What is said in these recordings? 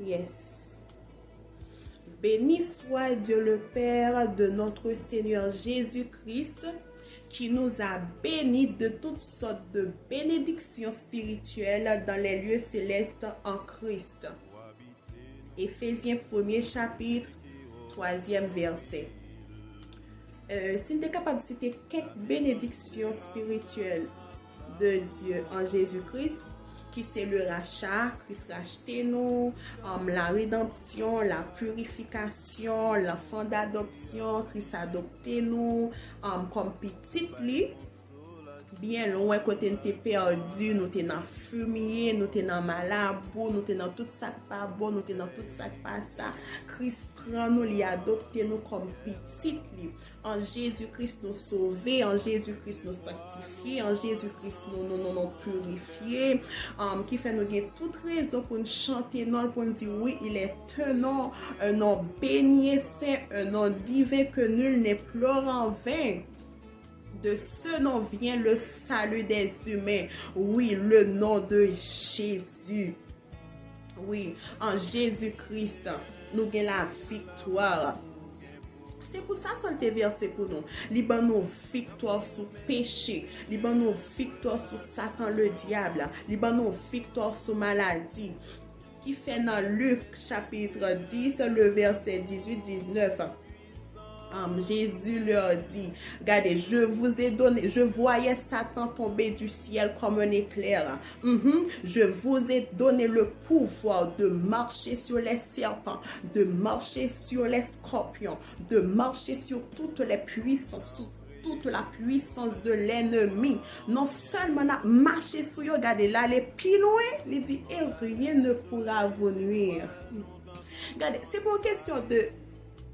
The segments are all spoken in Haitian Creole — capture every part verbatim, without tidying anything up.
Yes. Béni soit Dieu le Père de notre Seigneur Jésus-Christ, qui nous a bénis de toutes sortes de bénédictions spirituelles dans les lieux célestes en Christ. Éphésiens premier chapitre, troisième verset. Euh, si n te kapab site kèk benediksyon espirityèl de Dieu en Jésus-Christ, ki se le rachat, Kris rachte nou, um, la redanpsyon, la pirifikasyon, l'enfant d'adoption, Kris adopte nou, um, kòm pitit li. Byen lwen kote n te pèdi, nou te nan fimiye, nou te nan malabou, nou te nan tout sa k pa bon, nou te nan tout sa k pa sa. Kris pran nou, li adopte nou kòm pitit li. An Jezi Kris nou sove, an Jezi Kris nou sanktifye, an Jezi Kris nou, nou, nou, nou pirifye. Um, ki fè nou gen tout rezon pou n chante non l, pou n di, oui, il est un nom, un nom béni et saint, un nom divin que nul n'implore en vain. De ce nom vient le salut des humains. Oui, le nom de Jésus. Wi, an Jezi Kris, nou gen laviktwa. Se pou sa sa l te vèse pou nou. Li ban nou viktwa sou peche. Li ban nou viktwa sou Satan Ledyab. Li ban nou viktwa sou maladi. Ki fè nan Lik, chapitre dix, le verset dix-huit, dix-neuf, um, Jésus leur dit, gade, je vous ai donné, je voyais Satan tomber du ciel comme un éclair. Mhm. Je vous ai donné le pouvoir de marcher sur les serpents, de marcher sur les scorpions, de marcher sur toutes les puissances, sur toute la puissance de l'ennemi. Non sèlman n ap mache sou yo, gade, l ale pi lwen, li di, et rien ne pourra vous nuire. Gade, se pa yon kesyon de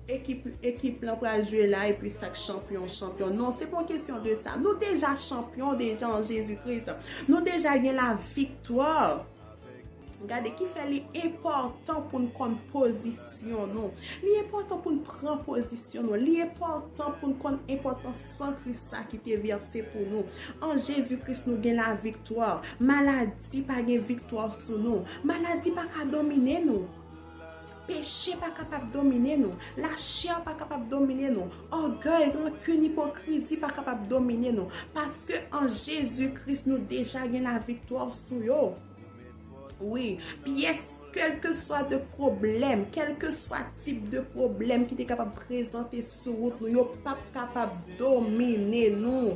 ekip, ekip lan pral jwe la, epi sa k chanpyon, chanpyon. Non, se pa yon kesyon de sa. Nou deja chanpyon, deja an Jezi Kris. Nou deja gen laviktwa. Gade, ki fè li enpòtan pou n konn pozisyon nou. Li enpòtan pou n pran pozisyon nou. Li enpòtan pou n konn enpòtans san Kris sa ki te vèse pou nou. An Jezi Kris, nou gen laviktwa. Maladi pa gen viktwa sou nou. Maladi pa ka domine nou. Peche pa kapab domine nou. Lachè pa kapab domine nou. Ògèy, rankin, ipokrizi pa kapab domine nou. Paske an Jezi Kris, nou deja gen laviktwa sou yo. Wi, pyès, kèlkeswa de pwoblèm, kèlkeswa tip de pwoblèm ki te kapab prezante sou wout nou, yo p ap kapab domine nou.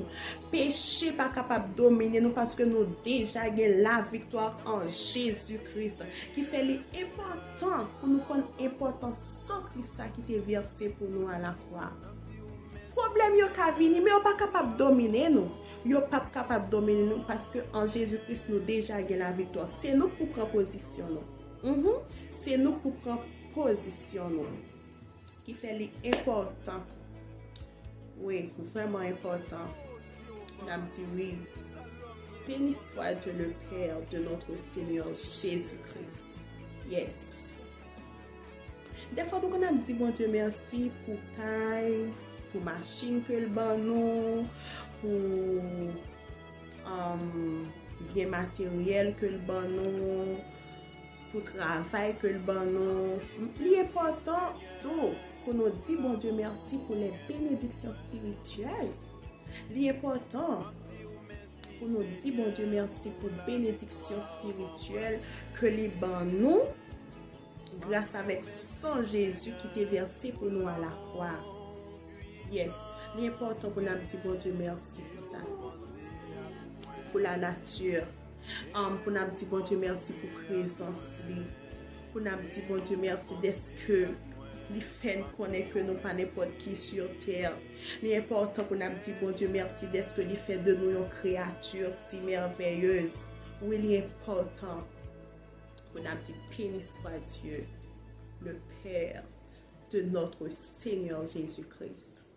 Peche pa kapab domine nou paske nou deja gen laviktwa an Jezi Kris. Ki fè li enpòtan pou nou konn enpòtans san Kris sa ki te vèse pou nou alakwa. Pwoblèm yo ka vini, men yo pa kapab domine nou. Yo p ap kapab domine nou paske an Jezi Kris nou deja gen laviktwa. Se nou k pou pran pozisyon nou. Mhm. Se nou k pou pran pozisyon nou. Ki fè li enpòtan. Wi, vrèman enpòtan. N ap di wi. Béni soit Dieu le Père de notre Seigneur Jésus-Christ. Yes. Dèfwa nou konn ap di Bondye mèsi pou kay, pou machin ke l ban nou, pou, um, byen materyèl ke l ban nou, pou travay ke l ban nou. Li enpòtan tou pou nou di Bondye mèsi pou les bénédictions spirituelles. Li enpòtan pou nou di Bondye mèsi pou benediksyon espirityèl ke li ban nou gras avèk san Jezi ki te vèse pou nou alakwa. Yes, li enpòtan pou n ap di Bondye mèsi pou sa. Pou la nature. Um, pou n ap di Bondye mèsi pou prezans li. Pou n ap di Bondye mèsi dèske li fè n konnen ke nou pa nenpòt ki sur terre. Li enpòtan pou n ap di Bondye mèsi dèske li fè de nou yon kreyati si merveilleuse. Wi, li enpòtan pou n ap di béni soit Dieu, le Père de notre Seigneur Jésus-Christ.